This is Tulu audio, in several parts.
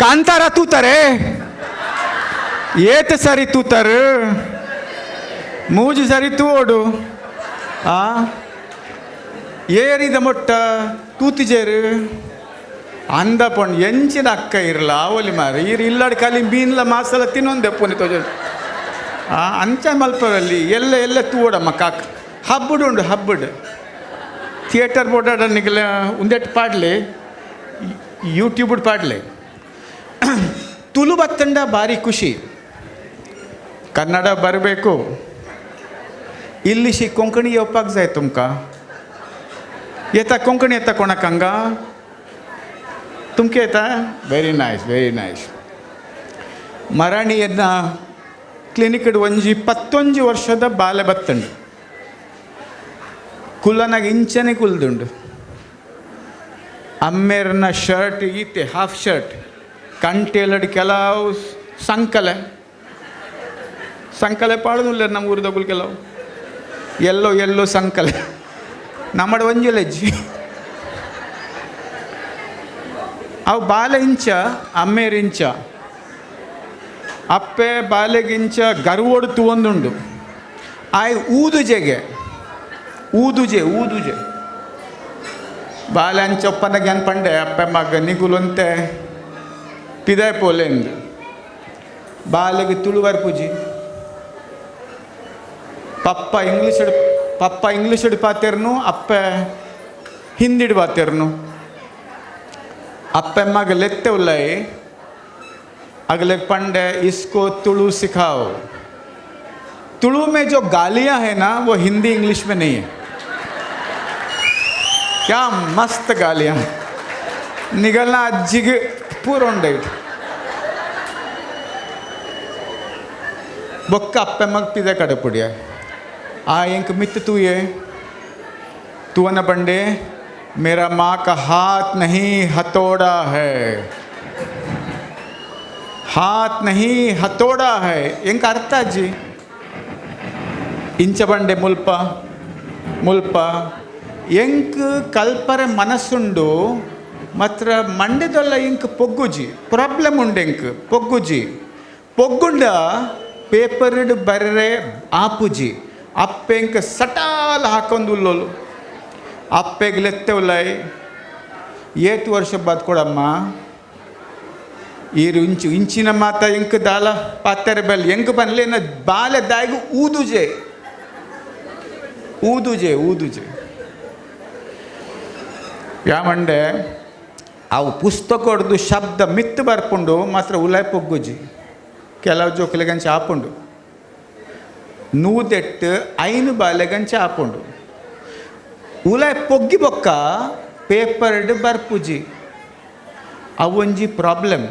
ಕಾಂತಾರ ತೂತಾರೆ, ಏತ್ ಸರಿ ತೂತಾರು? ಮೂಜಿ ಸರಿ ತೂವೋಡು. ಆ ಏರಿದ ಮೊಟ್ಟ ತೂತಿಜೇರು ಅಂದ ಪಂಡ್ ಎಂಚಿನ ಅಕ್ಕ ಇರಲ ಆವೊಲಿ ಮಾರ ಈರ್ ಇಲ್ಲಡ್ ಕಲಿ ಮೀನ್ಲ ಮಾಸಲ ತಿನ್ನೊಂದೆ ಪುನಿ ತೋಜ. ಆ ಅಂಚ ಮಲ್ಪರಲ್ಲಿ ಎಲ್ಲ ಎಲ್ಲ ತೂವೋಡಮ್ಮ ಕಾಕ್ ಹಬ್ಬಡು ಉಂಡು ಹಬ್ಬಡು ಥಿಯೇಟರ್ ಬೋರ್ಡಾಡ ನಿಗಲ ಉಂದೆಟ್ ಪಾಡ್ಲೆ, ಯೂಟ್ಯೂಬ್ ಪಾಡ್ಲೆ. ತುಳು ಬತ್ತಂಡ ಭಾರಿ ಖುಷಿ, ಕನ್ನಡ ಬರಬೇಕು. इल्लीशी कोंकणी येवपाक जाय तुमकां. येता कोंकणी? येता कोणाक हांगा? तुमकां येता? Very nice, very nice. ಮರಾಣಿ ಎನ್ನ ಕ್ಲಿನಿಕ್ಡ್ ಒಂಜಿ 11 ವರ್ಷದ ಬಾಲೆ ಬತ್ತಂಡು. ಕುಲ್ಲನಾಗ ಇಂಚನೆ ಕುಲ್ದುಂಡು. ಅಮ್ಮೇರ್ನ ಶರ್ಟ್ ಈತೆ ಹಾಫ್ ಶರ್ಟ್, ಕಂಟೇಲಡ್ ಕೆಲವು ಸಂಕಲೆ ಸಂಕಲೆ ಪಾಡುದಿಲ್ಲ. ನಮ್ಮ ಊರಿದಗುಲು ಕೆಲವು ಎಲ್ಲೋ ಎಲ್ಲೋ ಸಂಕಲೆ ನಮ್ಮಡ ಒಂಜಿ ಲಜ್ಜಿ. ಅವು ಬಾಲೆ ಇಂಚ ಅಮ್ಮೇರ್ ಇಂಚ ಅಪ್ಪೆ ಬಾಲೆಗಿಂಚ ಗರ್ವೋಡು ತೂವೊಂದುಂಡು. ಆಯ್ ಊದುಜೆಗೆ ಊದುಜೆ ಊದುಜೆ ಬಾಲೆ ಅಂಚ ಒಪ್ಪಂದ ಗ್ಯಾನ್ ಪಂಡೆ ಅಪ್ಪೆ ಮಗ ನಿಗುಲಂತೆ ಪಿದಾಯ್ ಪೋಲೆಂದು. ಬಾಲೆಗೆ ತುಳುವರ್ ಪೂಜಿ. ಪಪ್ಪ ಇಂಗ್ಲೀಷ್, ಪಪ್ಪ ಇಂಗ್ಲೀಷ್ ಪಾತೆರ್ನು, ಅಪ್ಪೆ ಹಿಂದಿಡ್ ಪಾತೆರ್ನು. ಅಪ್ಪೆ ಮಗ ಲೆತ್ತೆ ಉಲ್ಲೈ अगले पंडे इसको तुळु सिखाओ. तुळु में जो गालियां है ना, वो हिंदी इंग्लिश में नहीं है. क्या मस्त गालियां निगलना अज्जिಗೆ ಪೂರ ಉಂಡೈಟ್. ಬೊಕ್ಕ ಅಪ್ಪೆ ಮಗ ಪಿದೆ ಕಡಪುಡಿಯ ಆ ಎಂಕ್ ಮಿತ್ತು ತೂಯೆ तू न पंडे, मेरा माँ का हाथ नहीं हथौड़ा है, हाथ नहीं हथौड़ा है. ಎಂಕ ಅರ್ಥ ಅಜ್ಜಿ. ಇಂಚ ಬಂಡೆ ಮುಲ್ಪ ಮುಲ್ಪ ಎಂಕ್ ಕಲ್ಪರೆ ಮನಸ್ಸುಂಡು, ಮಾತ್ರ ಮಂಡೆದೊಲ್ಲ ಇಂಕ್ ಪೊಗ್ಗುಜಿ. ಪ್ರಾಬ್ಲಮ್ ಉಂಡು ಎಂಕ್ ಪೊಗ್ಗುಜಿ. ಪೊಗ್ಗುಂಡ ಪೇಪರ್ಡ್ ಬರ್ರೆ ಆಪುಜಿ. ಅಪ್ಪೆ ಎಂಕ್ ಸಟಾಲ್ ಹಾಕೊಂದು ಉಲ್ಲೋಲು. ಅಪ್ಪೆಗ್ ಲೆತ್ತೆ ಉಲ್ಲೈ, ಏತ್ ವರ್ಷ ಬದ್ಕೊಡಮ್ಮ ಈರು ಇಂಚು ಇಂಚಿನ ಮಾತ ಎಂಕ್ ದಾಲ ಪಾತೆರೆ ಬಲ್ ಎಂಕ್ ಪನ್ಲೇನ ಬಾಲೆ ದಾಯಿಗ್ ಊದುಜೆ ಊದುಜೆ ಊದುಜೆ. ಯಾಮಂಡೆ ಅವು ಪುಸ್ತಕೊಡ್ದು ಶಬ್ದ ಮಿತ್ತು ಬರ್ಪುಂಡು, ಮಾತ್ರ ಉಲಾಯ್ ಪೊಗ್ಗುಜಿ. ಕೆಲವು ಜೋಕುಲೆಗಂಚ ಆಪುಂಡು. 108 5 ಬಾಲೆಗಂಚ ಆಪುಂಡು. ಉಲಾಯ್ ಪೊಗ್ಗಿ ಬೊಕ್ಕ ಪೇಪರ್ಡ್ ಬರ್ಪುಜಿ. ಅವೊಂಜಿ ಪ್ರಾಬ್ಲಮ್.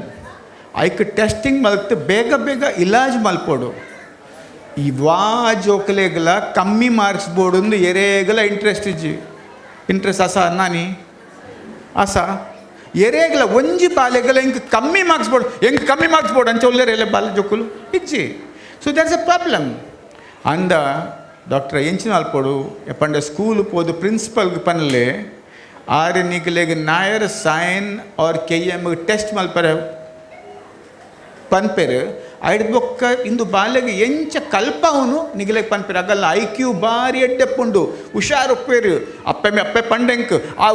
ಐಕ್ ಟೆಸ್ಟಿಂಗ್ ಮಲ್ತ್ ಬೇಗ ಬೇಗ ಇಲಾಜ್ ಮಲ್ಪೊಡು. ಈ ವಾ ಜೋಕುಲೆಗ್ಲ ಕಮ್ಮಿ ಮಾರ್ಕ್ಸ್ ಬೋಡುಂದು ಎರೇಗಲ ಇಂಟ್ರೆಸ್ಟ್ ಇಜ್ಜಿ. ಇಂಟ್ರೆಸ್ಟ್ ಅಸ ನಾನಿ ಅಸ ಎರೇಗಲ ಒಂಜಿ ಬಾಲೆಗಲ ಇಂಕ್ ಕಮ್ಮಿ ಮಾರ್ಕ್ಸ್ ಬೋರ್ಡ್, ಎಂಕ್ ಕಮ್ಮಿ ಮಾರ್ಕ್ಸ್ ಬೋರ್ಡ್ ಅಂಚ ಉಲ್ಲೇರ್ ಎಲ್ಲ ಬಾಲೆ ಜೋಕುಲು ಇಜ್ಜಿ. So that's a problem. ಅಂದ ಡಾಕ್ಟರ್ ಎಂಚಿನ ಮಲ್ಪೊಡು ಎಪ್ಪಂಡ ಸ್ಕೂಲ್ ಪೋದು ಪ್ರಿನ್ಸಿಪಲ್ಗೆ ಪನ್ಲೆ, ಆರು ನಿಗಲೆಗ್ ನಾಯರ್ ಸೈನ್ ಆರ್ ಕೆ ಎಮ್ ಟೆಸ್ಟ್ ಮಲ್ಪರೆ ಪನ್ಪೆರ್. ಐಡ್ ಬೊಕ್ಕ ಇಂದು ಬಾಲೆಗ್ ಎಂಚ ಕಲ್ಪವನು ನಿಗಲೆಗ್ ಪನ್ಪೆರ್. ಅಗಲ್ಲ I Q ಬಾರಿ ಎಡ್ಡೆಪ್ಪುಂಡು, ಹುಷಾರು ಉಪ್ಪೇರು. ಅಪ್ಪೆ ಅಪ್ಪೆ ಪಂಡೆಂಕ್ ಆ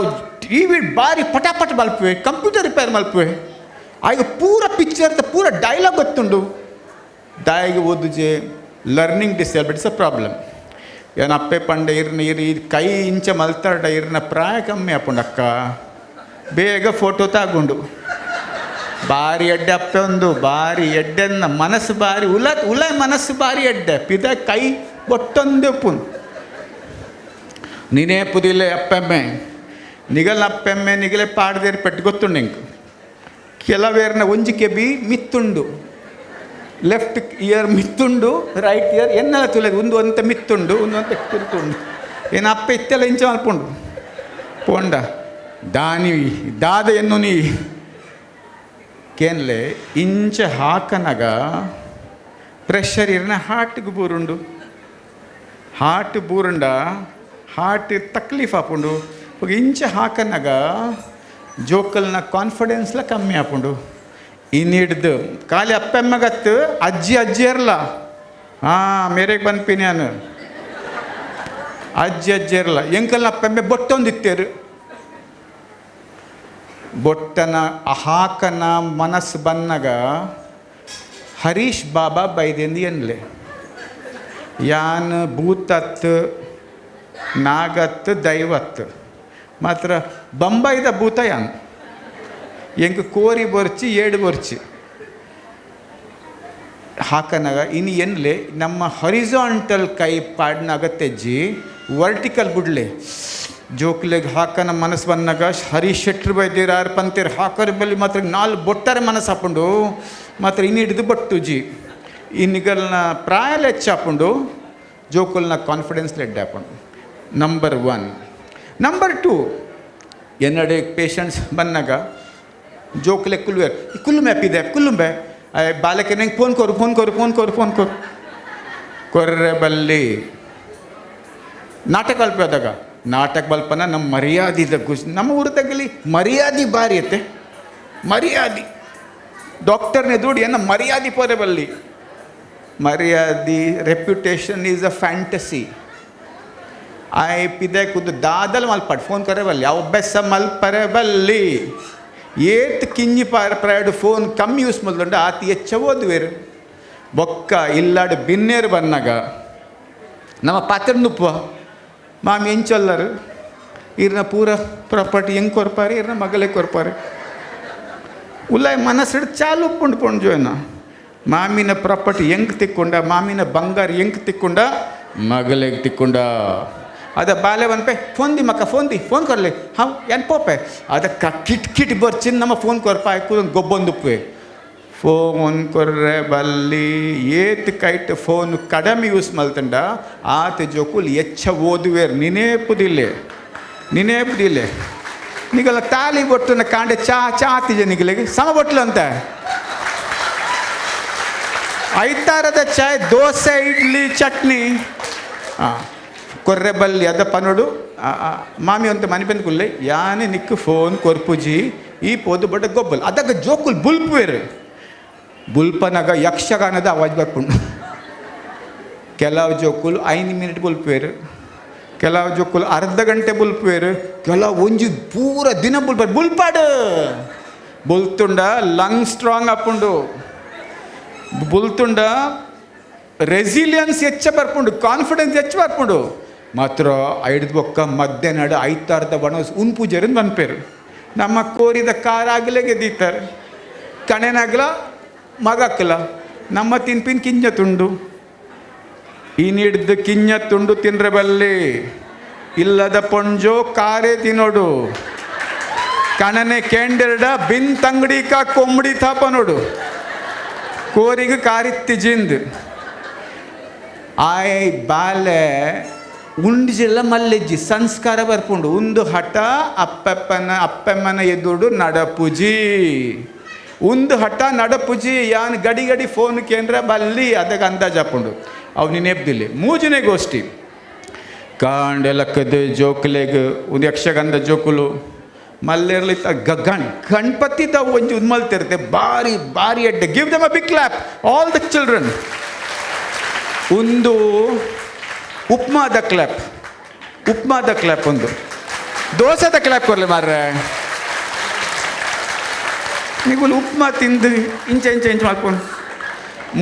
ಟಿ ವಿ ಬಾರಿ ಪಟಾಪಟ್ ಮಲ್ಪುವೆ, ಕಂಪ್ಯೂಟರ್ ರಿಪೇರ್ ಮಲ್ಪುವೆ, ಆಗ ಪೂರ ಪಿಕ್ಚರ್ದ ಪೂರ ಡೈಲಾಗ್ ಗೊತ್ತುಂಡು. ದಾಯಿಗೆ ಓದುಜೆ? Learning disability a problem. ಏನ ಅಪ್ಪೆ ಪಂಡೆ ಇರ್ನ ಇರ್ ಈ ಕೈ ಇಂಚ ಮಲ್ತಾಡ ಇರ್ನ ಪ್ರಾಯ ಕಮ್ಮಿ ಆಪುಂಡು ಅಕ್ಕ, ಬೇಗ ಫೋಟೋ ತಾಗುಂಡು. ಬಾರಿ ಎಡ್ಡೆ ಅಪ್ಪೆ ಒಂದು ಬಾರಿ ಎಡ್ಡೆನ್ನ ಮನಸ್ಸು ಬಾರಿ ಉಲ ಉಲ ಮನಸ್ಸು ಬಾರಿ ಎಡ್ಡೆ. ಪಿದ ಕೈ ಬೊಟ್ಟೊಂದು ಉಪ್ಪುಂಡು. ನೀನೇ ಪುದಿಲೆ ಅಪ್ಪೆಮ್ಮೆ ನಿಗಲ್ ಅಪ್ಪೆಮ್ಮೆ ನಿಗಲೆ ಪಾಡ್ದೇರು ಪೆಟ್ಟು ಗೊತ್ತುಂಡು ಇಂಕ್. ಕೆಲವೇರ್ನ ಒಂಜಿ ಕೆಬಿ ಮಿತ್ತುಂಡು, ಲೆಫ್ಟ್ ಇಯರ್ ಮಿತ್ತುಂಡು, ರೈಟ್ ಇಯರ್ ಎನ್ನೆಲ್ಲ ತುಲೆ ಒಂದು ಅಂತೆ ಮಿತ್ತುಂಡು, ಒಂದು ಅಂತೆ ತಿರ್ತುಂಡು. ಏನು ಅಪ್ಪ ಇತ್ತೆಲ್ಲ ಇಂಚ ಮಲ್ಪುಂಡು ಪೋಂಡ ದಾನಿ ದಾದ ಎನ್ನು ನೀ ಕೇನ್ಲೆ ಇಂಚ ಹಾಕನಗ ಪ್ರೆಷರ್ ಇರ್ನ ಹಾರ್ಟ್ಗೆ ಬೂರುಂಡು. ಹಾರ್ಟ್ ಬೂರುಂಡ ಹಾರ್ಟ್ ತಕ್ಲೀಫ್ ಆಪುಂಡು. ಇಂಚ ಹಾಕನಗ ಜೋಕಲ್ನ ಕಾನ್ಫಿಡೆನ್ಸ್ಲ ಕಮ್ಮಿ ಆಪುಂಡು. ಇನ್ನಿಡ್ದು ಖಾಲಿ ಅಪ್ಪೆಮ್ಮಗತ್ತು ಅಜ್ಜಿ ಅಜ್ಜಿಯರ್ಲ ಹಾಂ ಮೇರೆಗೆ ಬನ್ಪಿನಿ ನಾನು ಅಜ್ಜಿ ಅಜ್ಜಿಯರ್ಲ ಎಂಕಲ್ನ ಅಪ್ಪೆಮ್ಮೆ ಬೊಟ್ಟೊಂದಿತ್ತೇರು ಬೊಟ್ಟನ ಹಾಕನ ಮನಸ್ಸು ಬನ್ನಗ ಹರೀಶ್ ಬಾಬಾ ಬೈದೆಂದು ಎನ್ಲೆ ಯಾನ್ ಭೂತತ್ ನಾಗತ್ ದೈವತ್ ಮಾತ್ರ ಬೊಂಬೈದ ಭೂತ ಯಾನ್ ಎಂಕ್ ಕೋರಿ ಬೊರ್ಚಿ ಏಡು ಬೊರ್ಚಿ ಹಾಕನಾಗ ಇನ್ನು ಎನ್ಲೆ ನಮ್ಮ ಹರಿಜಾಂಟಲ್ ಕೈ ಪಾಡ್ನಾಗ ತೆಜ್ಜಿ ವರ್ಟಿಕಲ್ ಬುಡ್ಲೆ ಜೋಕ್ಲೆಗ್ ಹಾಕನ ಮನಸ್ಸು ಬಂದಾಗ ಹರೀಶ್ ಶೆಟ್ರು ಬೈದಿರ ಆರ್ ಪಂತೇರು ಹಾಕರ್ ಬಲ್ಲಿ ಮಾತ್ರ ನಾಲ್ ಬೊಟ್ಟರೆ ಮನಸ್ಸು ಹಾಪುಂಡು ಮಾತ್ರ ಇನ್ನು ಹಿಡಿದು ಬಟ್ಟುಜಿ ಇನ್ನಿಗಲ್ನ ಪ್ರಾಯ ಹೆಚ್ಚಾಪುಂಡು ಜೋಕುಲ್ನ ಕಾನ್ಫಿಡೆನ್ಸ್ ಲೆಡ್ ಹಾಪುಂಡು. Number one. Number two, ಎನ್ನಡೆ patients ಬಂದಾಗ ಜೋಕ್ಲೆ ಕುಲ್ವೇರ್ ಕುಲ್ಲು ಮ್ಯಾಪಿದೆ ಕುಲ್ಲುಂಬೆ ಬಾಲಕ್ಕೆ ನಂಗೆ ಫೋನ್ ಕೊರು ಫೋನ್ ಕೊರು ಫೋನ್ ಕೊರು ಫೋನ್ ಕೊರು ಕೊರ್ರೆ ಬಲ್ಲಿ ನಾಟಕ ಅಲ್ಪದಾಗ ನಾಟಕ ಬಲ್ಪನ ನಮ್ಮ ಮರ್ಯಾದಿದ ಖುಷಿ. ನಮ್ಮ ಊರದಾಗಲಿ ಮರ್ಯಾದೆ ಭಾರಿ ಐತೆ, ಮರ್ಯಾದೆ ಡಾಕ್ಟರ್ನೇ ದುಡಿ ಏನ ಮರ್ಯಾದೆ ಪೋರೆ ಬಲ್ಲಿ. ಮರ್ಯಾದೆ reputation is a fantasy. I ಪಿದೆ ಕುದ್ದು ದಾದಲ್ ಮಲ್ಪಾಡ್ ಫೋನ್ ಕೊರೆ ಬಲ್ಲಿ ಅವ್ ಬೆಸ್ಸ ಮಲ್ಪರೆ ಬಲ್ಲಿ ಏತ್ ಕಿಂಜಿ ಪಾರ ಪ್ರಯಾಡು ಫೋನ್ ಕಮ್ಮಿ ಯೂಸ್ ಮಲ್ದುಂಡು ಆತಿ ಹೆಚ್ಚ ಓದುವೇರು ಬೊಕ್ಕ ಇಲ್ಲಾಡು ಬಿನ್ನೇರು ಬನ್ನಾಗ ನಮ್ಮ ಪಾತ್ರ ನುಪ್ಪುವ ಮಾಮಿ ಎಂಚೊಲ್ಲರು ಇರ್ನ ಪೂರ ಪ್ರಾಪರ್ಟಿ ಹೆಂಗೆ ಕೊರ್ಪಾರೆ ಇರ್ನ ಮಗಳೇ ಕೊರ್ಪಾರೆ ಉಲ್ಲಾಯ್ ಮನಸ್ಸು ಚಾಲು ಪುಂಡು ಪೊಂಡು ಮಾಮಿನ ಪ್ರಾಪರ್ಟಿ ಹೆಂಗೆ ತಿಕ್ಕೊಂಡ ಮಾಮಿನ ಬಂಗಾರ ಹೆಂಗೆ ತಿಕ್ಕೊಂಡ ಮಗಳಿಗೆ ತಿಕ್ಕೊಂಡ. ಅದ ಬಾಲೆ ಪೇ ಫೋನ್ the ಮಕ್ಕ phone the phone ಕೊರ್ಲಿ ಹಾಂ ಏನು ಪೋಪೆ ಅದಕ್ಕೆ ಕಿಟ್ ಕಿಟ್ ಬರ್ಚಿನ್ ನಮ್ಮ ಫೋನ್ ಕೊರ್ಪ ಹಾಕು ಗೊಬ್ಬೊಂದುಪ್ಪೆ ಫೋನ್ ಕೊರ್ರೆ ಬಲ್ಲಿ ಏತ್ ಕೈಟ್ ಫೋನ್ ಕಡಿಮೆ ಯೂಸ್ ಮಲ್ತಂಡ ಆತ ಜೋಕುಲ್ ಹೆಚ್ಚ ಓದುವೇರ್ ನಿನೇಪುದಿಲ್ಲೆ ನಿನೇಪುದಿಲ್ಲೆ ನಿಗಲ ತಾಲಿ ಬೊಟ್ಟುನ ಕಾಂಡೆ ಚಾ ಚಾ ಆತಿಜೆ ನಿಗಲಿಗೆ ಸಮ ಬೊಟ್ಲು ಅಂತ ಐತಾರದ ಚಾಯ್ ದೋಸೆ ಇಡ್ಲಿ ಚಟ್ನಿ ಹಾಂ ಕೊರ್ರೆ ಬಲ್ಲಿ ಅದ ಪನೋಡು ಮಾಮಿ ಅಂತ ಮನೆ ಬಂದು ಕುಲ್ಲೆ ಯಾನೆ ನಿಕ್ಕು ಫೋನ್ ಕೊರ್ಪುಜಿ ಈ ಪೋದು ಬಟ್ ಗೊಬ್ಬಲ್ ಅದಕ್ಕೆ ಜೋಕುಲ್ ಬುಲ್ಪುವೇರು ಬುಲ್ಪನಾಗ ಯಕ್ಷಗಾನದ ಅವಾಜ್ ಬರ್ಪುಂಡು. ಕೆಲವು ಜೋಕುಲು 5 ಮಿನಿಟ್ ಬುಲ್ಪುವೇರು, ಕೆಲವು ಜೋಕುಲು ಅರ್ಧ ಗಂಟೆ ಬುಲ್ಪುವೇರು, ಕೆಲವು ಒಂಜಿ ಪೂರ ದಿನ ಬುಲ್ಪಾಡು ಬುಲ್ಪಾಡು ಬುಲ್ತುಂಡ ಲಂಗ್ ಸ್ಟ್ರಾಂಗ್ ಆಪುಂಡು, ಬುಲ್ತುಂಡ ರೆಸಿಲಿಯನ್ಸ್ ಹೆಚ್ಚ ಬರ್ಪುಂಡು, ಕಾನ್ಫಿಡೆನ್ಸ್ ಹೆಚ್ಚು ಬರ್ಪುಂಡು. ಮಾತ್ರ ಐಡ್ದು ಬೊಕ್ಕ ಮಧ್ಯಾಹ್ನ ಐತಾರ್ದ ಬಣ ಉನ್ ಪೂಜಾರಿನ ಬನ್ಪೇರು ನಮ್ಮ ಕೋರಿದ ಕಾರಾಗಲೇ ಗೆದ್ದೀತಾರೆ ಕಣೆನಾಗಲ ಮಗಕ್ಕಲ ನಮ್ಮ ತಿನ್ಪಿನ ಕಿಂಜ ತುಂಡು ಇನ್ನಿಡ್ದು ಕಿಂಜ ತುಂಡು ತಿನ್ರೆ ಬಲ್ಲಿ ಇಲ್ಲದ ಪೊಂಜೋ ಕಾರೇ ತಿನ್ನೋಡು ಕಣನೆ ಕೇಂಡೆರಡ ಬಿನ್ ತಂಗಡಿಕ ಕೊಂಬಡಿ ತಾಪ ನೋಡು ಕೋರಿಗೆ ಕಾರಿತ್ತಿ ಜಿಂದು ಆಯ್ ಬಾಲೆ ಉಂಡಿಜೆಲ್ಲ ಮಲ್ಲೆಜ್ಜಿ ಸಂಸ್ಕಾರ ಬರ್ಪುಂಡು. ಉಂದು ಹಠ ಅಪ್ಪಪ್ಪನ ಅಪ್ಪಮ್ಮನ ಎದುರು ನಡಪುಜಿ ಉಂದು ಹಠ ನಡಪುಜಿ ಯಾನ್ ಗಡಿ ಗಡಿ ಫೋನ್ ಕೇಂದ್ರ ಬಲ್ಲಿ ಅದಕ್ಕೆ ಅಂದಾಜಾಪುಂಡು ಅವು ನೆನೆಪ್ದಿಲ್ಲ. ಮೂಜನೇ ಗೋಷ್ಠಿ ಕಾಂಡೆಲಕ್ಕದ ಜೋಕುಲೆಗ್ ಒಂದು ಯಕ್ಷಗಾನದ ಜೋಕುಲು ಮಲ್ಲೆರ್ಲಿ ಗಣಪತಿ ತಾವು ಒಂಜಿ ಉನ್ಮಲ್ತಿರುತ್ತೆ ಬಾರಿ ಬಾರಿ ಅಡ್ಡೆ. Give them a big clap all the children. ಒಂದು ಉಪ್ಮಾದ ಕ್ಲ್ಯಾಪ್, ಉಪ್ಮಾದ ಕ್ಲ್ಯಾಪ್, ಒಂದು ದೋಸೆದ ಕ್ಲ್ಯಾಪ್ ಕೊರ್ಲಿ ಮಾರ್ರೆ. ನೀವು ಉಪ್ಮಾ ತಿಂದು ಇಂಚ ಇಂಚ ಇಂಚ ಮಾಡ್ಕೊಂಡು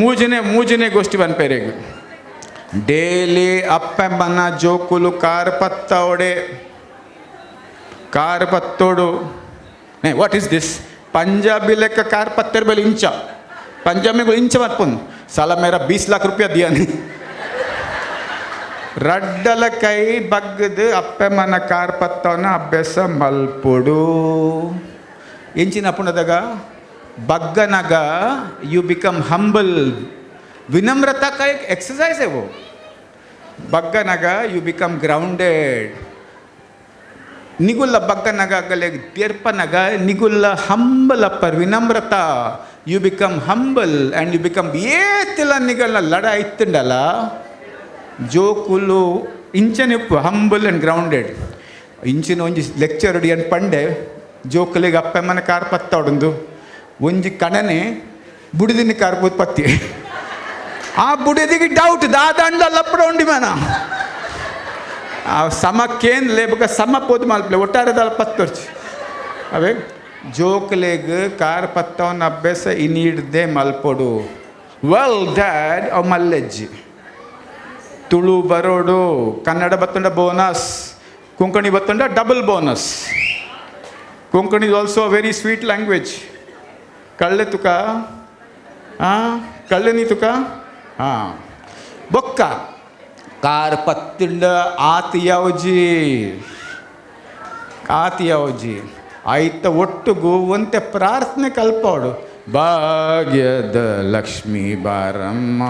ಮೂಜನೆ ಮೂಜನೆ ಗೋಷ್ಠಿ ಬನ್ಪೇರೆಗ್ ಡೇಲಿ ಅಪ್ಪಮ್ಮನ ಜೋಕುಲು ಕಾರ್ ಪತ್ತೋಡೆ ಕಾರ್ ಪತ್ತೋಡು. What is this Punjabi ಲೆಕ್ಕ ಕಾರ್ ಪತ್ತೆರ್ ಬಲಿ ಇಂಚ ಪಂಜಾಬಿಗಳು ಇಂಚ ಮತ್ಪೊಂದು ಸಾಲ ಮೇರ 20 लाख ರೂಪಾಯಿ ದಿಯಾನಿ ರಡ್ಡಲ ಕೈ ಬಗ್ಗದು ಅಪ್ಪಮ್ಮನ ಕಾರ್ ಪತ್ತವನ ಅಭ್ಯಾಸ ಮಲ್ಪೊಡು. ಎಂಚಿನ ಅಪ್ಪುಣದಾಗ ಬಗ್ಗನಗ you become humble. ವಿನಮ್ರತಾ ಕಾ एक एक्सरसाइज है वो. ಬಗ್ಗನಗ you become grounded. ನಿಗುಲ್ಲ ಬಗ್ಗನಗ ಗಲೆ ದೇರ್ಪನಗ ನಿಗುಲ್ಲ ಹಂಬಲ್ ಅಪ್ಪರ್ ವಿನಮ್ರತಾ you become humble and you become ಏತಿಲ್ಲ ನಿಗಲ್ನ ಲಡ ಇತ್ತುಂಡಲ್ಲ ಜೋಕುಲು ಇಂಚನೆ humble and grounded. ಇಂಚಿನ ಒಂಜಿ ಲೆಕ್ಚರ್ ಏನು ಪಂಡೆ ಜೋಕುಲಿಗೆ ಅಪ್ಪಮ್ಮನ ಕಾರ್ ಪತ್ತೋಡುಂದು ಒಂಜಿ ಕಣನೆ ಬುಡಿದಿನ ಕಾರ್ಪೋದ್ ಪತ್ತಿ ಆ ಬುಡಿದಿಗೆ ಡೌಟ್ ದಾದಂಡ ಲಪ್ಪಡ ಉಂಡಿ ಮೇನ ಆ ಸಮ ಕೇನ್ಲೆ ಬೊಕ ಸಮ ಪೋದು ಮಲ್ಪಲೆ ಒಟ್ಟಾರೆ ದಾಲ ಪತ್ತೊರ್ಚಿ ಅವೇ ಜೋಕ್ಲೆಗ್ ಕಾರ್ ಪತ್ತವನ ಅಭ್ಯಾಸ ಇನಿಡ್ದೆ ಮಲ್ಪೊಡು. ವೆಲ್ ಡ್ಯಾಡ್ ಅವು ಮಲ್ಲೆಜ್ಜಿ ತುಳು ಬರೋಡು, ಕನ್ನಡ ಬತ್ತುಂಡ ಬೋನಸ್, ಕೊಂಕಣಿ ಬತ್ತುಂಡ double bonus. Konkani is also a very sweet language. ಕಳ್ಳೆ ತುಕ ಹಾಂ, ಕಳ್ಳೆ ನೀ ತುಕ ಹಾಂ. ಬೊಕ್ಕ ಕಾರ್ ಪತ್ತಿಂಡ ಆತ್ ಯಾವಜಿ ಆತ್ ಯಾವಜಿ ಐತ ಒಟ್ಟುಗು ಒಂತೆ ಪ್ರಾರ್ಥನೆ ಕಲ್ಪೋಡು. ಭಾಗ್ಯದ ಲಕ್ಷ್ಮೀ ಬಾರಮ್ಮ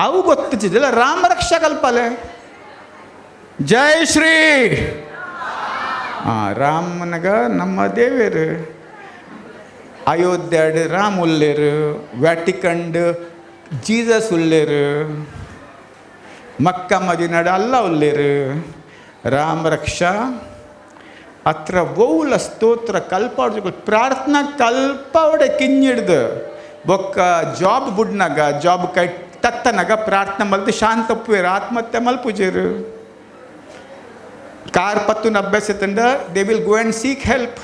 ಅವು ಗೊತ್ತಿದ್ದಿಲ್ಲ. ರಾಮರಕ್ಷಾ ಕಲ್ಪಲೆ ಜೈ ಶ್ರೀ ಹಾಂ ರಾಮನಗ ನಮ್ಮ ದೇವೇರು. ಅಯೋಧ್ಯಡ್ ರಾಮ್ ಉಲ್ಲೇರು, ವ್ಯಾಟಿಕಂಡ್ ಜೀಸಸ್ ಉಲ್ಲೇರು, ಮಕ್ಕ ಮದಿನಾಡು ಅಲ್ಲ ಉಲ್ಲೇರು. ರಾಮ ರಕ್ಷಾ ಅತ್ರ ಓಲ ಸ್ತೋತ್ರ ಕಲ್ಪಾಡ್ ಪ್ರಾರ್ಥನಾ ಕಲ್ಪಾವಡೆ ಕಿಂಜಿಡ್ದು ಬೊಕ್ಕ ಜಾಬ್ ಬುಡ್ನಾಗ ಜಾಬ್ ಕೈ ತತ್ತನಾಗ ಪ್ರಾರ್ಥನೆ ಮಲ್ತು ಶಾಂತಪ್ಪುವೇರು, ಆತ್ಮಹತ್ಯೆ ಮಲ್ಪುಜೇರು. ಕಾರ್ ಪತ್ತುನ ಅಭ್ಯಾಸ ತಂಡ they will go and seek help.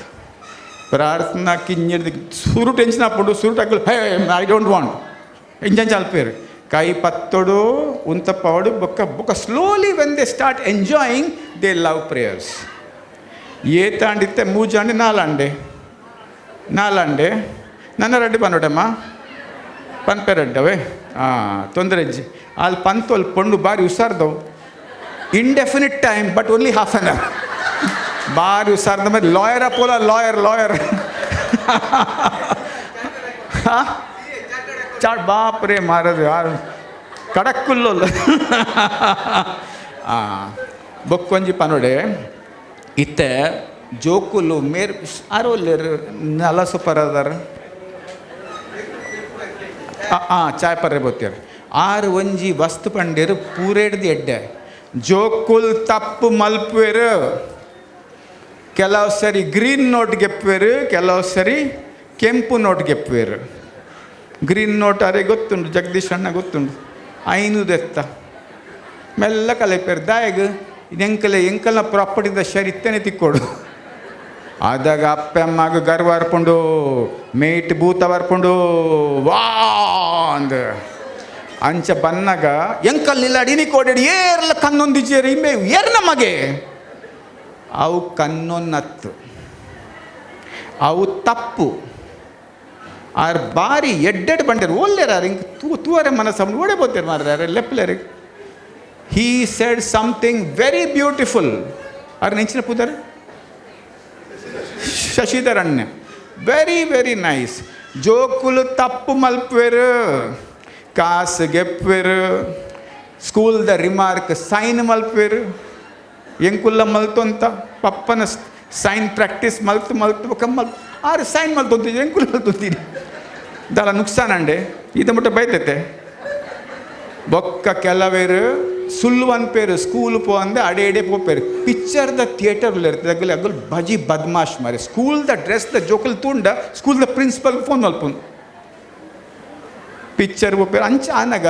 ಪ್ರಾರ್ಥನಾ ಕಿಂಜಿಡ್ದು ಸುರು ಟೆನ್ಷನ್ ಆಪುಂಡು, ಸುರು ಅಗ್ಲು hey I don't want engine ಚಾಲ್ಪೇರು ಕೈ ಪತ್ತೊಡು ಉಂತಪ್ಪವಡು. ಬೊಕ್ಕ ಬೊಕ್ಕ slowly when they start enjoying they love prayers. ಏತಾಂಡಿತ್ತೆ ಮೂಜಾಂಡೆ ನಾಲಾಂಡೆ ನಾಲಾಂಡೆ ನನ್ನ ರೆಡ್ಡಿ ಪನ್ನೋಡಮ್ಮ ಪನ್ಪೆ ರೆಡ್ಡವೇ ಹಾಂ ತೊಂದರೆ ಅಜ್ಜಿ ಅಲ್ಲಿ ಪಂತೋಲ್ ಪೊಂಡು ಬಾರಿ ಹುಷಾರ್ದವು. Indefinite time but only half an hour. ಬಾರಿ ಹುಷಾರ್ದ ಮೇಲೆ ಲಾಯರ್ ಅಪೋಲ ಲಾಯರ್ ಲಾಯರ್ ಹಾಂ ಚಾಟ್ ಬಾಪ್ರೆ ಮಾರದು ಯಾರು ಕಡಕ್ಕುಲ್ಲೊಲ್ಲ ಹಾಂ. ಬೊಕ್ಕೊಂಜಿ ಪನೋಡೆ ಇತ್ತೆ ಜೋಕುಲು ಮೇರ್ ಆರೋಲ್ಲೇರು ನಲ ಸೂಪರ್ ಅದಾರ ಹಾಂ ಚಾಯ್ ಪರ್ರೆ ಬೋತೀರ್ ಆರು ಒಂಜಿ ವಸ್ತು ಪಂಡೇರು ಪೂರೇಡ್ದು ಎಡ್ಡೆ ಜೋಕುಲ್ ತಪ್ಪು ಮಲ್ಪುವೆರು. ಕೆಲವು ಸರಿ ಗ್ರೀನ್ ನೋಟ್ ಗೆಪ್ಪುವೆರು, ಕೆಲವು ಸರಿ ಕೆಂಪು ನೋಟ್ ಗೆಪ್ಪುವೆರು. ಗ್ರೀನ್ ನೋಟ್ ಅರೆ ಗೊತ್ತುಂಟು, ಜಗದೀಶ್ ಅಣ್ಣ ಗೊತ್ತುಂಟು. ಐನೂದೆತ್ತ ಮೆಲ್ಲ ಕಲೆಪೇರು ದಾಯಗ್ ಎಂಕಲೆ ಎಂಕಲ್ನ ಪ್ರಾಪರ್ಟಿದ ಶರ್ ಇತ್ತನೆ ತಿಕ್ಕೋಡು. ಆದಾಗ ಅಪ್ಪ ಅಮ್ಮಗ ಗರ್ವ ಅರ್ಪುಂಡು, ಮೇಟ್ ಭೂತ ಬರ್ಪುಂಡು ವಾ ಅಂದ ಅಂಚ ಬನ್ನಗ ಎಂಕಲ್ ನಿಲ್ಲಾಡಿ ಕೋಡಿ ಏರ್ಲ ಕಣ್ಣೊಂದಿಜ್ಜೇರು ಇಂಬೆ ಏರ್ ನಮಗೆ ಅವು ಕಣ್ಣೊನ್ನತ್ತು ಅವು ತಪ್ಪು. ಆರ್ ಬಾರಿ ಎಡ್ಡೆಡ್ ಬಂಡೇರು ಓಲ್ಲೇರ ಇಂಕ್ ತೂ ತೂವರೆ ಮನಸ್ಸು ಓಡೆ ಬೋತೇರು ಮಾರ್ರೆ ಲೆಪ್ಲೇರು. He said something very beautiful. R ನೆಂಚಿನ ಪುದರ್ ಶಶಿಧರ್ ಅಣ್ಣ very very nice. ಜೋಕುಲು ತಪ್ಪು ಮಲ್ಪುವೆರು, ಕಾಸು ಗೆಪ್ಪುವೆರು, ಸ್ಕೂಲ್ದ ರಿಮಾರ್ಕ್ ಸೈನ್ ಮಲ್ಪುವೆರು. ಎಂಕುಲ್ಲ ಮಲ್ತೊಂತ ಪಪ್ಪನ ಸೈನ್ ಪ್ರಾಕ್ಟೀಸ್ ಮಲ್ತು ಮಲ್ತು ಬೊಕ್ಕ ಮಲ್ ಆರು ಸೈನ್ ಮಲ್ತೊಂತಿದ್ದೆ ಎಂಕುಲು ಮಲ್ತೊಂತೀನಿ ದಾಲ ನುಕ್ಸಾನ್ ಅಂಡೆ ಇದು ಮುಟ್ಟ ಬೈತೈತೆ. ಬೊಕ್ಕ ಕೆಲವೇರು ಸುಳ್ಳು ಅನ್ಪೇರು ಸ್ಕೂಲ್ ಪೋ ಅಂದೆ ಅಡೆ ಎಡೆ ಪೋಪೇರು. ಪಿಕ್ಚರ್ದ ಥಿಯೇಟರ್ ಇರ್ತದೆ ಅಗಲ್ ಅಗಲ್ ಬಜಿ ಬದ್ಮಾಶ್ ಮಾರಿ ಸ್ಕೂಲ್ದ ಡ್ರೆಸ್ದ ಜೋಕುಲ್ ತೂಂಡ ಸ್ಕೂಲ್ದ ಪ್ರಿನ್ಸಿಪಲ್ ಫೋನ್ ಮಲ್ಪುನು ಪಿಕ್ಚರ್ ಪೋಪೇರು. ಅಂಚ ಆನಗ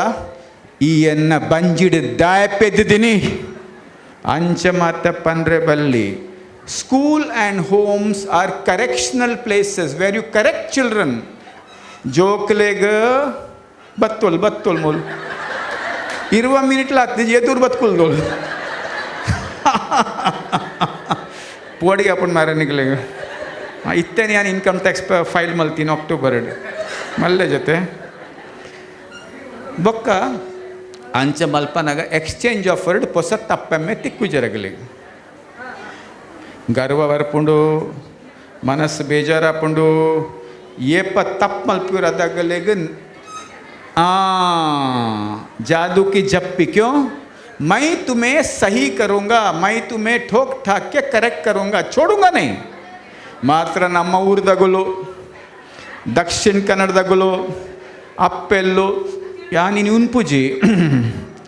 ಈ ಎನ್ನ ಬಂಜಿಡ್ ದಾಯಪೆದ್ದಿದ್ದೀನಿ ಅಂಚ ಮಾತ ಪನ್ರೆ ಬಲ್ಲಿ. School and homes are correctional places where you correct children. ಜೋಕ್ಲೆಗ್ ಬತ್ತೋಲ್ ಬತ್ತೋಲ್ ಮೂಲು ಇರುವ ಮಿನಿಟ್ಲ ಆಗ್ತದೆ ಎದುರು ಬತ್ಕೊಲ್ದೋಳು ಪೋಡಿಗೆ ಅಪ್ಪನ ಮಾರ ನಿಗ್ಲೆಗ್ ಇತ್ತೇನೆ ನಾನು income tax file ಮಲ್ತೀನಿ October ಮಲ್ಲೆ ಜೊತೆ. ಬೊಕ್ಕ ಅಂಚ ಮಲ್ಪನಾಗ ಎಕ್ಸ್ಚೇಂಜ್ ಆಫರ್ಡ್ ಪೊಸ ತಪ್ಪೆಮ್ಮೆ ತಿಕ್ಕು ಜರಗಲಿ ಗರ್ವ ಬರ್ಪುಂಡು, ಮನಸ್ಸು ಬೇಜಾರಾಪುಂಡು. ಏಪ ತಪ್ಪು ಮಲ್ಪಿರ ಅದಾಗಲೆಗ್ जादू की झप्पी क्यों मैं तुम्हें सही करूँगा, मैं तुम्हें ठोक ठाक के करेक्ट करूँगा, छोड़ूंगा नहीं. ಮಾತ್ರ ನಮ್ಮ ಊರ್ದಗುಲು ದಕ್ಷಿಣ ಕನ್ನಡದಗುಲು ಅಪ್ಪೆಲ್ಲು ಯಾ ನೀನು ಉನ್ಪುಜಿ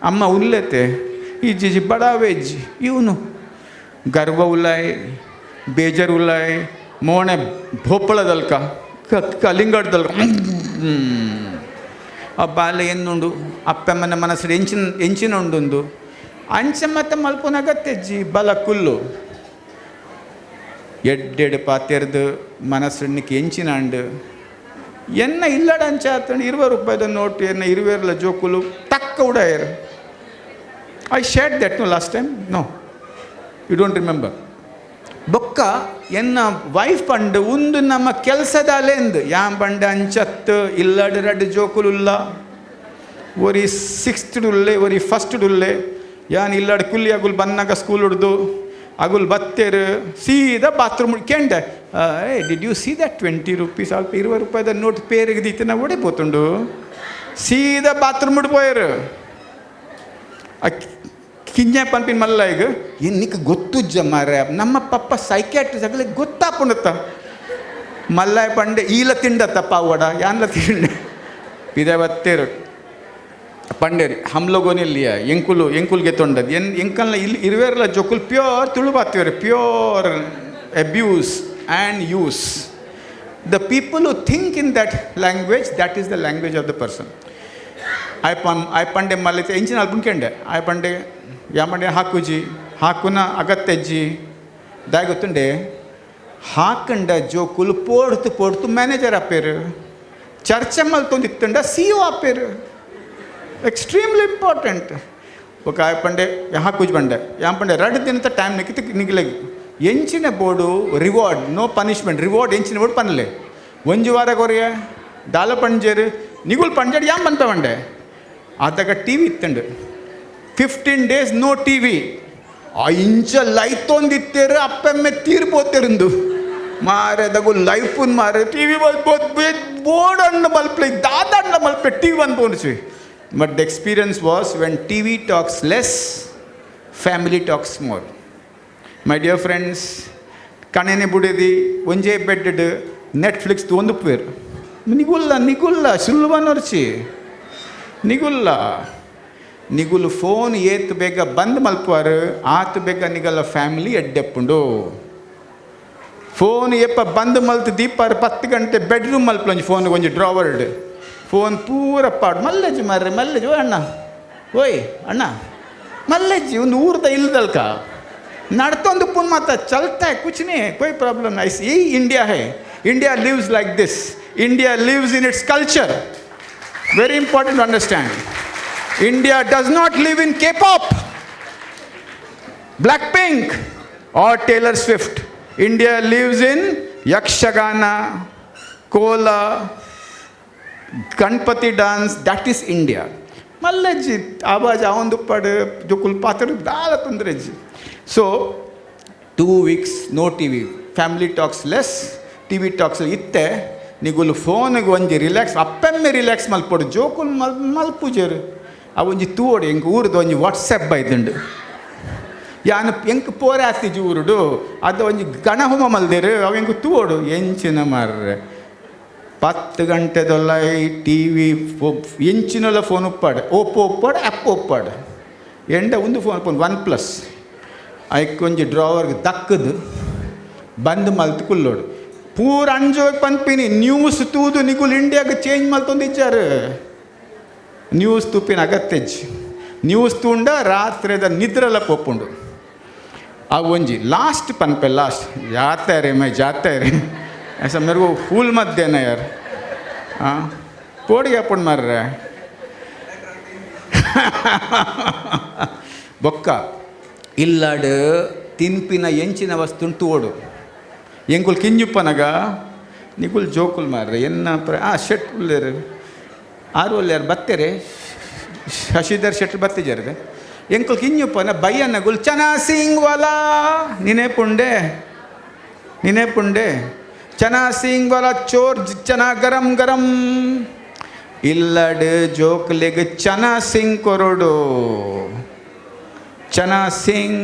ಅಮ್ಮ ಉಲ್ಲೆತೆ ಇಜ್ಜಿಜಿ ಬಡಾವೇಜ್ಜಿ ಇವನು ಗರ್ವ ಉಲ್ಲಾಯ್ ಬೇಜಾರು ಉಲ್ಲಾಯ್ ಮೋಣೆ ಭೋಪಳದಲ್ಕ ಕಲಿಂಗಡ್ದಲ್ ಆ ಬಾಲೆ ಎನ್ನುಂಡು ಅಪ್ಪಮ್ಮನ ಮನಸ್ಸು ಎಂಚಿನ ಎಂಚಿನ ಉಂಡುಂದು ಅಂಚೆ ಮತ್ತೆ ಮಲ್ಪುನ ಅಗತ್ಯಜ್ಜಿ ಬಲ ಕುಲ್ಲು ಎಡ್ಡೆಡ್ ಪಾತೆರ್ದು ಮನಸ್ಸಣ್ಣಕ್ಕೆ ಎಂಚಿನ ಅಂಡು ಎನ್ನ ಇಲ್ಲಡ ಅಂಚ ಆತಂಡು 20 ರೂಪಾಯಿದ ನೋಟು ಎನ್ನ ಇರುವೆರ್ಲ ಜೋಕುಲು ತಕ್ಕ ಉಡಾಯರು. I shared that no last time? No, you don't remember. ಬೊಕ್ಕ ಎನ್ನ ವೈಫ್ ಪಂಡು ಉಂದು ನಮ್ಮ ಕೆಲಸದಾಲೆಂದು ಯಾನ್ ಪಂಡ ಅಂಚತ್ತು ಇಲ್ಲಡ್ ರಡ್ಡ್ ಜೋಕುಲುಲ್ಲ, ಒರಿ ಸಿಕ್ಸ್ತ್ ಉಲ್ಲೆ ಒರಿ ಫಸ್ಟ್ ಉಲ್ಲೆ. ಯಾನ್ ಇಲ್ಲಡ್ ಕುಲ್ಲಿ ಅಗುಲ್ ಬನ್ನಾಗ ಸ್ಕೂಲ್ ಹುಡ್ದು ಅಗುಲ್ ಬತ್ತೇರು ಸೀದಾ ಬಾತ್ರೂಮ್ ಕೆಂಡೆ, ಏ did you see that 20 rupees? ಅಲ್ಪ 20 ರೂಪಾಯಿದ ನೋಟ್ ಪೇರಿಗೆ ದೀತಿನ ಒಡೆ ಪೋತುಂಡು. ಸೀದಾ ಬಾತ್ರೂಮ್ ಪೋಯರು. ಕಿಂಜ ಪನ್ಪಿನ ಮಲ್ಲ ಈಗ ಏನು ನಿಕ್ ಗೊತ್ತುಜ್ಜ ಮಾರ್ರೆ, ನಮ್ಮ ಪಪ್ಪ ಸೈಕ್ಯಾಟ್ರಿಸ್ಟ್ ಆಗಲಿ ಗೊತ್ತಾಪುಂಡತ್ತ. ಮಲ್ಲಾಯ ಪಂಡೆ ಈಲ ತಿಂಡತ್ತ ಪಾವಡ ಯಾನ್ಲ ತಿಂಡೆ ಪಿದೆ ಬತ್ತೇರು ಪಂಡೇರಿ ಹಮ್ಲಗೋನಿಲ್ಲಿಯ ಎಂಕುಲು ಎಂಕುಲ್ಗೆ ತೊಂಡದ್ ಎನ್ ಎಂಕಲ್ನ ಇಲ್ಲಿ ಇರುವೆರ್ಲ ಜೋಕುಲ್ ಪ್ಯೂರ್ ತುಳು ಬಾತ್ವೇರು, pure abuse and use. The people who think in that language, that is the language of the person. ಆಯ್ ಪನ್ ಆಯ್ ಪಂಡೆ ಮಲ್ಲ ಇಂಚಿನ ಅಲ್ಪುನ್ಕೆಂಡೆ ಆಯ್ ಪಂಡೆ ಯಾ ಪಂಡೆ ಹಾಕುಜಿ ಹಾಕುನ ಅಗತ್ಯಜ್ಜಿ ದಾಯ ಗೊತ್ತುಂಡೆ ಹಾಕಂಡ ಜೋಕುಲು ಪೋಡ್ತು ಪೋಡ್ತು ಮ್ಯಾನೇಜರ್ ಆಪೇರು, ಚರ್ಚೆ ಮಲ್ತೊಂದಿತ್ತಂಡ ಸಿ ಒ ಆಪೇರು. Extremely important. ఒక ಆಯ್ ಪಂಡೆ ಹಾಕುಜಿ ಬಂಡೆ ಯಾನ್ ಪಂಡೆ ರಡ್ಡು ದಿನದ ಟೈಮ್ ನಿಕ್ಕಿತ ನಿಗ್ಲೆಗ್ ಎಂಚಿನ board reward, no punishment, reward ಎಂಚಿನ ಬೋರ್ಡು ಪನ್ಲೆ ಒಂಜಿ ವಾರ ಕೊರಿಯ ದಾಲ ಪಂಜೇರು ನಿಗುಲ್ ಪಂಜೇಡು ಯಾನ್ ಬಂತ ಬಂಡೆ ಆದಾಗ T V ಇತ್ತಂಡು 15 days no T V. ಆ ಇಂಚ ಲೈತೊಂದಿತ್ತೇರು ಅಪ್ಪೆಮ್ಮೆ ತೀರ್ಪೋತೇರಿಂದು ಮಾರೆದಗು ಲೈಫುನ್ ಮಾರೆ T V board ಅಣ್ಣ ಮಲ್ಪ್ಲೆ ದಾದ ಅಣ್ಣ ಮಲ್ಪ್ಲೆ ಟಿ ವಿ ಬಂದು ಪೋಣಿಸಿ. But the experience was when T V talks less, family talks more. My dear friends, ಕಣೆನೆ ಬುಡದಿ ಒಂಜೇ ಬೆಡ್ ನೆಟ್ಫ್ಲಿಕ್ಸ್ ತೋಂದುಪ್ಪೇರು ನಿಗುಲ್ಲ ನಿಗುಲ್ಲ ಸುಲ್ವನೊರ್ಚಿ ನಿಗುಲ್ಲ ನಿಗುಲು ಫೋನ್ ಏತ್ ಬೇಗ ಬಂದ್ ಮಲ್ಪುವಾರು ಆತ್ ಬೇಗ ನಿಗಲ್ಲ ಫ್ಯಾಮಿಲಿ ಎಡ್ಡೆಪ್ಪುಂಡು. ಫೋನ್ ಏಪ ಬಂದ್ ಮಲ್ತ್ ದೀಪಾರು 10 ಗಂಟೆ ಬೆಡ್ರೂಮ್ ಮಲ್ಪಲೊಂಜಿ ಫೋನ್ ಒಂಜಿ ಡ್ರಾವರ್ಡ್ ಫೋನ್ ಪೂರ ಪಾಡು ಮಲ್ಲೆಜ್ಜಿ ಮಾರ್ರೆ ಮಲ್ಲೆಜ್ಜಿ ಓ ಅಣ್ಣ ಓಯ್ ಅಣ್ಣ ಮಲ್ಲೆಜ್ಜಿ ಒಂದು ಊರ್ದ ಇಲ್ದಲ್ಕ ನಡ್ತೊಂದು ಪುನ್ ಮಾತ ಚಲ್ತಾ ಕುಚ್ नहीं कोई प्रॉब्लम नहीं. ये इंडिया है, India lives like this, India lives in its culture. Very important to understand. India does not live in K-pop, Blackpink or Taylor Swift. India lives in Yakshagana, Kola, Ganpati dance. That is India. ಮಲ್ಲಜ್ಜಿ ಆವಾಜ್ ಆವೊಂದುಪ್ಪಡು ಜೋಕುಲ್ ಪಾತ್ರ ದಾಲ ತೊಂದರೆಜ್ಜಿ. So 2 weeks no T V, family talks less, T V talks ಇತ್ತೆ ನಿಗುಲು ಫೋನ್ಗೆ ಒಂಜಿ relax ಅಪ್ಪೆಮ್ಮೆ relax ಮಲ್ಪೊಡು ಜೋಕುಲು ಮಲ್ ಮಲ್ಪುಜೆರು. ಆ ಒಂಜಿ ತೂವೊಡು ಎಂಕ್ ಊರುದ ಒಂಜಿ ವಾಟ್ಸಪ್ ಬೈದುಂಡು ಯಾನ್ ಎಂಕ್ ಪೋರೆ ಆತಿಜಿ ಊರುಡು ಅದು ಒಂಜಿ ಗಣಹೋಮ ಮಲ್ದೆರು ಅವು ಎಂಕ್ ತೂವೊಡು ಎಂಚಿನ ಮಾರ್ರೆ 10 ಗಂಟೆದೊಲ್ಲ ಟಿ ವಿ ಫೋ ಎಂಚಿನೊಲ್ಲ ಫೋನ್ ಉಪ್ಪಾಡು ಓಪೋ ಉಪ್ಪಾಡು ಆ್ಯಪ್ ಉಪ್ಪಾಡು ಎಂಡ ಒಂದು phone phone one plus ಐಕ್ ಒಂಜಿ ಡ್ರಾವರ್ಗೆ ದಕ್ಕದು ಬಂದ್ ಮಲ್ತ್ ಕುಲ್ಲೋಡು ಪೂರ ಅಂಜೋಗಿ ಪನ್ಪಿನಿ ನ್ಯೂಸ್ ತೂದು ನಿಗುಲ್ ಇಂಡಿಯಾಗ ಚೇಂಜ್ ಮಲ್ತೊಂದು ಇಚ್ಚಾರು. ನ್ಯೂಸ್ ತೂಪಿನ ಅಗತ್ಯಜ್ಜಿ ನ್ಯೂಸ್ ತೂಂಡ ರಾತ್ರಿದ ನಿದ್ರೆಲ್ಲ ಪೋಪುಂಡು. ಆ ಒಂಜಿ ಲಾಸ್ಟ್ पनपे लास्ट जाता है रे, मैं जाता है रे, ऐसा मेरे को फूल मत देना यार. हाँ पोड़ी अपन मार रहा है. ಬೊಕ್ಕ ಇಲ್ಲಡ್ ತಿನ್ಪಿನ ಎಂಚಿನ ವಸ್ತುನ್ ತೂವೊಡು ಎಂಕುಲು ಕಿಂಜುಪ್ಪನಗ ನಿಕುಲ್ ಜೋಕುಲ್ ಮಾರ್ರೆ ಎನ್ನ ಪ್ರ ಆ ಶೆಟ್ ಉಲ್ಲೇರು ಆರು ಒಲ್ಲೇರು ಬತ್ತೆರೆ ಶಶಿಧರ್ ಶೆಟ್ರು ಬತ್ತಿಜಾರೆ ಎಂಕುಲ್ ಕಿಂಜುಪ್ಪನ ಬಯ್ಯನಗುಲ್ ಚನಾ ಸಿಂಗ್ ವಾಲಾ ನಿನೆ ಪುಂಡೆ ನಿನೆ ಪುಂಡೆ ಚನಾ ಸಿಂಗ್ ವಾಲಾ ಚೋರ್ ಚನಾ ಗರಂ ಗರಂ ಇಲ್ಲಡ್ ಜೋಕ್ಲೆಗ್ ಚನಾ ಸಿಂಗ್ ಕೊರೊಡು. Chana Singh,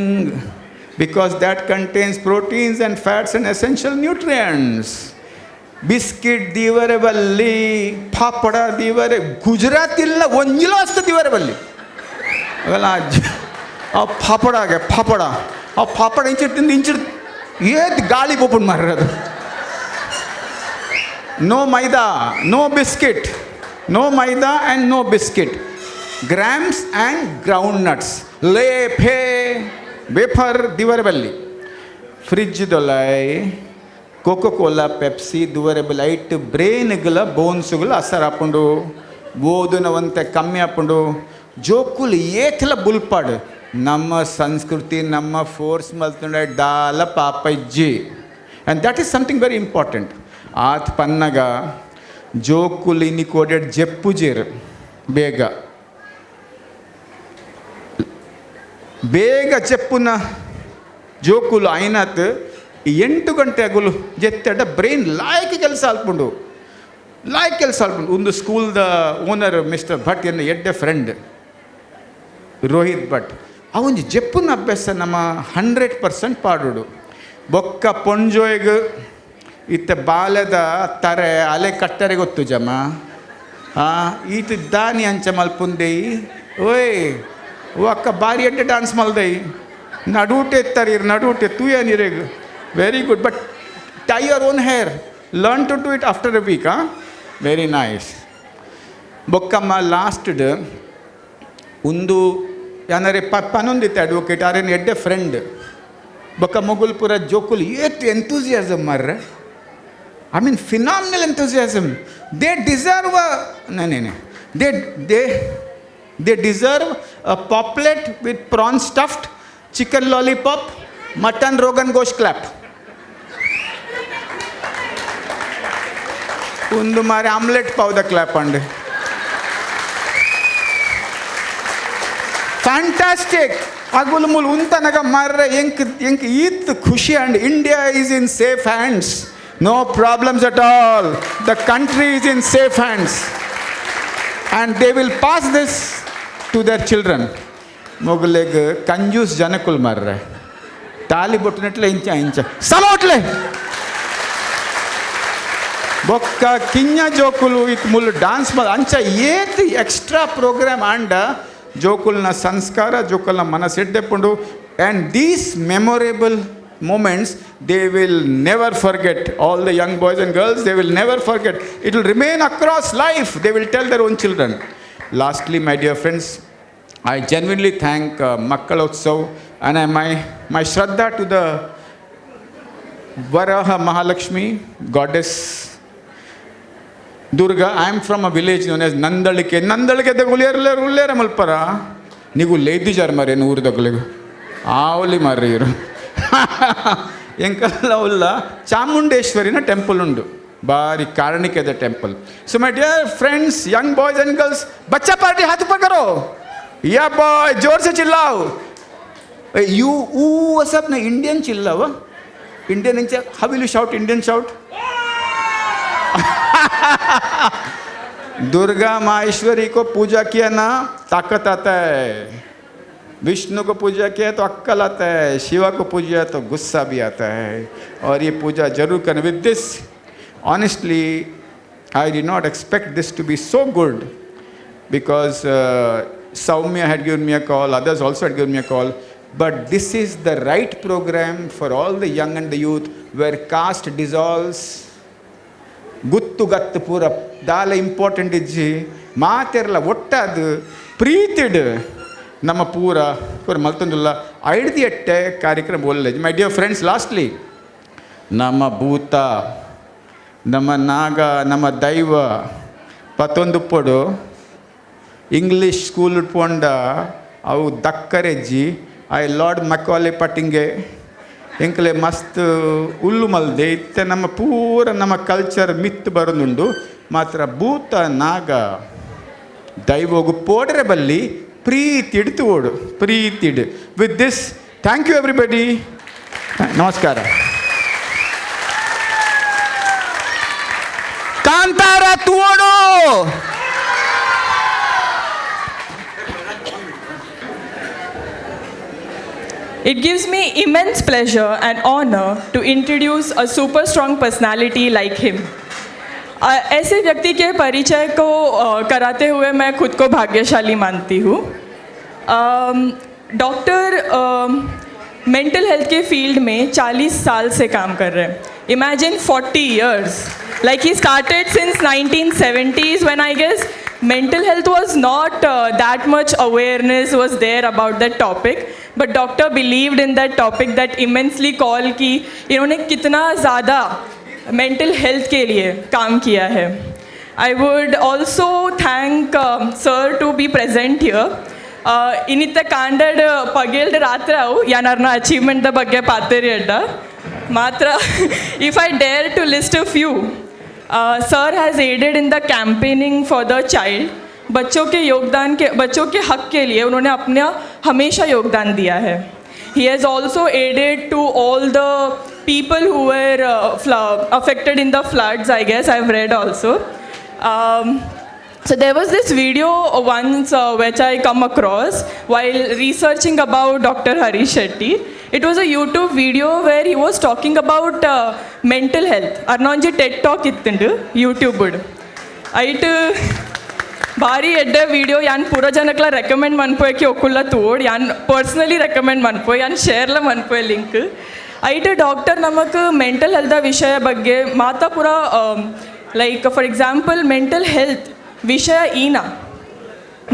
because that contains proteins and fats and essential nutrients. Biscuit ದೀವರೆ ಬಲ್ಲಿ ಪಾಪಡ ದೀವರೆ ಗುಜರಾತ್ ಇಲ್ಲ ಒಂಜಿಲ ವಸ್ತು ದೀವರೆ ಬಲ್ಲಿ ಅವೆಲ್ಲ ಆ ಪಾಪಡಾಗೆ ಪಾಪಡ ಆ ಪಾಪಡ ಇಂಚಿಟ್ಟು ತಿಂದು ಇಂಚಿಟ್ಟು ಏತ್ ಗಾಳಿ ಪೋಪುಂಡು ಮಾರ್ರೆ ಅದು. No maida, no biscuit, no maida and no biscuit. Grams and ground nuts, ಲೇ ಫೇ wafer ದಿವರೆ ಬಲ್ಲಿ. Fridge ದೊಲಾಯ್ cocoa Cola, Pepsi ದುವರೆ ಬಲ್ಲಿ. ಐಟ್ ಬ್ರೈನ್ಗಳ ಬೋನ್ಸ್ಗಳು ಅಸರ್ ಆಪುಂಡು, ಓದುನವಂತೆ ಕಮ್ಮಿ ಆಪುಂಡು. ಜೋಕುಲು ಏತ್ಲ ಬುಲ್ಪಾಡು. ನಮ್ಮ ಸಂಸ್ಕೃತಿ ನಮ್ಮ ಫೋರ್ಸ್ ಮಲ್ತುಂಡ ಡಾಲ ಪಾಪ ಇಜ್ಜಿ. And that is something very important. ಆತ್ ಪನ್ನಗ ಜೋಕುಲು ಇನಿ ಕೋಡೆಡ್ ಜೆಪ್ಪುಜೇರು, ಬೇಗ ಬೇಗ ಜೆಪ್ಪುನ ಜೋಕುಲು ಐನಾತ್ 8 ಗಂಟೆ ಅಗುಲು ಜೆತ್ತಡ ಬ್ರೈನ್ ಲಾಯಕ್ ಕೆಲಸ ಅಲ್ಪುಂಡು, ಲಾಯಕ್ ಕೆಲಸ ಅಲ್ಪುಂಡು. ಒಂದು ಸ್ಕೂಲ್ದ ಓನರ್ ಮಿಸ್ಟರ್ ಭಟ್ ಎನ್ನ ಎಡ್ಡೆ ಫ್ರೆಂಡ್ ರೋಹಿತ್ ಭಟ್, ಅವೊಂಜಿ ಜೆಪ್ಪುನ ಅಭ್ಯಾಸ ನಮ್ಮ 100% ಪಾಡೋಡು. ಬೊಕ್ಕ ಪೊಂಜೋಯ್ಗ್ ಇತ್ತ ಬಾಲೆದ ತರೆ ಅಲೆ ಕಟ್ಟರೆ ಗೊತ್ತು ಜಮ ಈತ ದಾನಿ ಅಂಚ ಮಲ್ಪುಂದೆಯ್. ಓಯ್ ಓ ಅಕ್ಕ ಬಾರಿ ಎಡ್ಡೆ ಡಾನ್ಸ್ ಮಲ್ದೈ, ನಡೂಟೆ ಎತ್ತಾರೆ ಇರು ನಡೂಟೆ ತೂಯ ನೀರೆಗ್. Very good, but tie your own hair, learn to do it after a week. ಹಾಂ, ವೆರಿ ನೈಸ್. ಬೊಕ್ಕಮ್ಮ ಲಾಸ್ಟ್ಡ್ ಉಂದು ಯಾನರೆ ಪನೊಂದಿತ್ತೆ ಅಡ್ವೊಕೇಟ್ ಆರೇನು ಎಡ್ಡೆ ಫ್ರೆಂಡ್. ಬೊಕ್ಕ ಮೊಗುಲ್ಪುರ ಜೋಕುಲು ಏತ್ ಎಂತೂಸಿಯಾಸಮ್ ಮಾರ್ರೆ, I mean, phenomenal enthusiasm. They deserve a, no, no, no. They deserve a paplet with prawn stuffed, chicken lollipop, mutton rogan gosh clap. ಒಂದು ಮಾರಿ ಆಮ್ಲೆಟ್ ಪಾವ್ದ clap and fantastic. ಅಗುಲು ಮೂಲು ಉಂತನಗ ಮಾರ್ರೆ ಎಂಕ್ ಎಂಕ್ ಈತ್ ಖುಷಿ. And India is in safe hands, no problems at all. The country is in safe hands and they will pass this to their children. ಮೊಗಲೆಗ್ ಕಂಜೂಸ್ ಜನಕುಲ್ ಮಾರ್ರೆ, ತಾಲಿ ಬೊಟ್ಟುನಟ್ಲೆ ಇಂಚ ಇಂಚ ಸಮೋಟ್ಲೆ. ಬೊಕ್ಕ ಕಿഞ്ഞ ಜೋಕುಲು ಇತ್ ಮುಲ್ಲು ಡಾನ್ಸ್ ಮಲ್ ಅಂಚ ಏತ್ ಎಕ್ಸ್ಟ್ರಾ ಪ್ರೋಗ್ರಾಮ್ ಆಂಡ ಜೋಕುಲ್ನ ಸಂಸ್ಕಾರ ಜೋಕುಲ್ನ ಮನಸ್ಸು ಎಡ್ಡೆಪ್ಪುಂಡು. And these memorable moments they will never forget. All the young boys and girls, they will never forget. It will remain across life. They will tell their own children. Lastly, my dear friends, I genuinely thank Makkalotsav and my shraddha to the Varaha Mahalakshmi, goddess Durga. I am from a village known as Nandalike. Nandalike ದಗುಲಿಯರ್ಲೇರು ಉಳ್ಳೇರ ಮಲ್ಪರ ನೀವು ಲೇದಿಜಾರ್ ಮಾರೆ ನೂರು ದಗುಲಿಗು ಆವಲಿ ಮಾರ್ರೆ ಇರು. ಎಂಕಲ್ಲ ಉಲ್ಲ ಚಾಮುಂಡೇಶ್ವರಿನ ಟೆಂಪಲ್ ಉಂಡು, ಬಾರಿ ಕಾರಣಿಕದ temple. So my dear friends, young boys and girls, Bachcha party Haat ಪಕರೋ ಯಾ ಬಾಯ್, ಜೋರ್ ಸೆ ಚಿಲ್ಲಾವ್. You ಊ ವಸಪ್ ನ ಇಂಡಿಯನ್ ಚಿಲ್ಲಾವ, ಇಂಡಿಯನ್ ಇಂಚ how will you shout Indian shout? Durga Maheshwari को पूजा किया ना ताकत आता है, विष्णु को पूजा किया तो अक्कल आता है, शिवा को पूजा तो गुस्सा भी आता है. और ये पूजा जरूर करना. With this, honestly I did not expect this to be so good, because Soumya had given me a call, others also had given me a call. But this is the right program for all the young and the youth, where caste dissolves, ಗುತ್ತು ಗತ್ತು ಪೂರ ದಾಲ important ಇಜ್ಜಿ, ಮಾತೆರ್ಲ ಒಟ್ಟಾದು ಪ್ರೀತಿಡ್ ನಮ್ಮ ಪೂರ ಪೂರ ಮಲ್ತೊಂದುಲ್ಲ. ಐಡ್ದಿ ಎಟ್ಟೆ ಕಾರ್ಯಕ್ರಮ ಒಳ್ಳೆ. My dear friends, lastly, ನಮ್ಮ ಭೂತ, ನಮ್ಮ ನಾಗ, ನಮ್ಮ ದೈವ ಪತ್ತೊಂದು ಪೊಡು ಇಂಗ್ಲೀಷ್ ಸ್ಕೂಲ್ ಪೋಂಡ ಅವು ದಕ್ಕರೆಜ್ಜಿ. I lord Macaulay ಪಟ್ಟಿಂಗೆ ಎಂಕಲೆ ಮಸ್ತ್ ಉಲ್ಲು ಮಲ್ದೆ. ಇತ್ತೆ ನಮ್ಮ ಪೂರ ನಮ್ಮ ಕಲ್ಚರ್ ಮಿತ್ ಬರೋದುಂಡು. ಮಾತ್ರ ಭೂತ ನಾಗ ದೈವೋಗು ಪೋಡರೆ ಬಲ್ಲಿ ಪ್ರೀತಿಡ್ ಓಡು ಪ್ರೀತಿಡ್. With this, thank you everybody. ನಮಸ್ಕಾರ. ಕಾಂತಾರ ತೂಡು. It gives me immense pleasure and honor to introduce a super strong personality like him. ऐसे व्यक्ति के परिचय को कराते हुए मैं खुद को भाग्यशाली मानती हूँ. Doctor mental health के फील्ड में 40 साल से काम कर रहे हैं. Imagine 40 years. Like he started since 1970s when I guess mental health was not that much awareness was there about that topic. But doctor believed in that topic that immensely call कि इन्होंने कितना ज़्यादा mental health के लिए काम किया है. I would also thank sir to be present here. ಇನ್ನಿತ್ತ ಕಾಂಡಡ್ ಪಗೆಲ್ಡ್ ರಾತ್ರಿ ಅವು ಯಾನಾರ್ನ ಅಚೀವ್ಮೆಂಟ್ದ ಬಗ್ಗೆ ಪಾತೇರಿ ಅಡ್ಡ ಮಾತ್ರ. If I dare to list a few, sir has aided in the campaigning for the child. बच्चों के योगदान के, बच्चों के हक के लिए उन्होंने अपना हमेशा योगदान दिया है. He has also aided to all the people who were affected in the floods, I guess I've read also. So there was this video once which I come across while researching about Dr. Harish Shetty. It was a YouTube video where he was talking about mental health. ಅರ್ನೊಂಜಿ TED Talk ಇತ್ತುಂಡು YouTube. ಐಟ್ ಭಾರಿ ಎಡ್ಡೆ ವಿಡಿಯೋ. ಯಾನ್ ಪೂರ ಜನಕ್ಲ ರೆಕಮೆಂಡ್ ಮನ್ಪೋಯಕ್ಕೆ ಒಕ್ಕುಲ್ಲ ತೋಡ್. ಯಾನ್ ಪರ್ಸ್ನಲಿ ರೆಕಮೆಂಡ್ ಮನ್ಪೋಯ್, ಯಾನ್ ಶೇರ್ಲ ಮನ್ಪೋಯ್ ಲಿಂಕ್. ಐಟ್ ಡಾಕ್ಟರ್ ನಮಕ್ ಮೆಂಟಲ್ ಹೆಲ್ತ್ ವಿಷಯ ಬಗ್ಗೆ ಮಾತಾ ಪೂರ, like for example mental health ವಿಷಯ ಈನ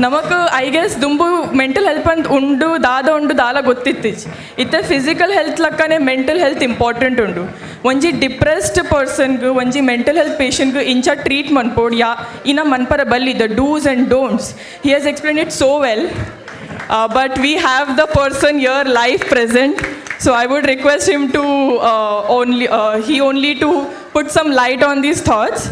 ನಮಕ್ I guess ದುಂಬು ಮೆಂಟಲ್ ಹೆಲ್ತ್ ಅಂತ ಉಂಡು, ದಾದ ಉಂಡು ದಾಲ ಗೊತ್ತಿತ್ತಿಜ್. ಇತ್ತೆ ಫಿಸಿಕಲ್ ಹೆಲ್ತ್ ಲಕ್ಕನೆ ಮೆಂಟಲ್ ಹೆಲ್ತ್ ಇಂಪಾರ್ಟೆಂಟ್ ಉಂಡು. ಒಂಜಿ ಡಿಪ್ರೆಸ್ಡ್ ಪರ್ಸನ್ಗ್, ಒಂಜಿ ಮೆಂಟಲ್ ಹೆಲ್ತ್ ಪೇಷಂಟ್ಗ್ ಇಂಚ ಟ್ರೀಟ್ ಮನ್ಪೋಡ್ ಯಾ ಇನ್ನ ಮನ್ಪರ ಬಲ್ಲಿ, the dos and don'ts, he has explain it so well. But we have the person here live present, so I would request him to only he only to put some light on these thoughts.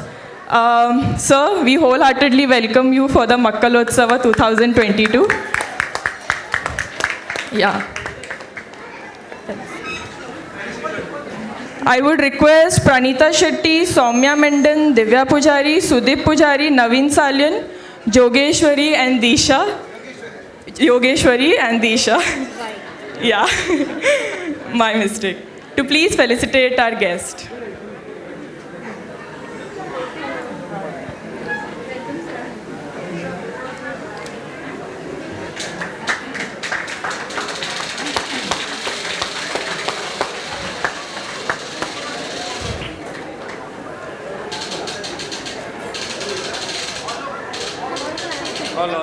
Sir, we wholeheartedly welcome you for the Makkalotsava 2022. Yeah. I would request Pranita Shetty, Soumya Mendon, Divya Pujari, Sudeep Pujari, Naveen Salian, Jogeshwari and Disha. Yogeshwari and Disha. Yeah, my mistake. To please felicitate our guest. All.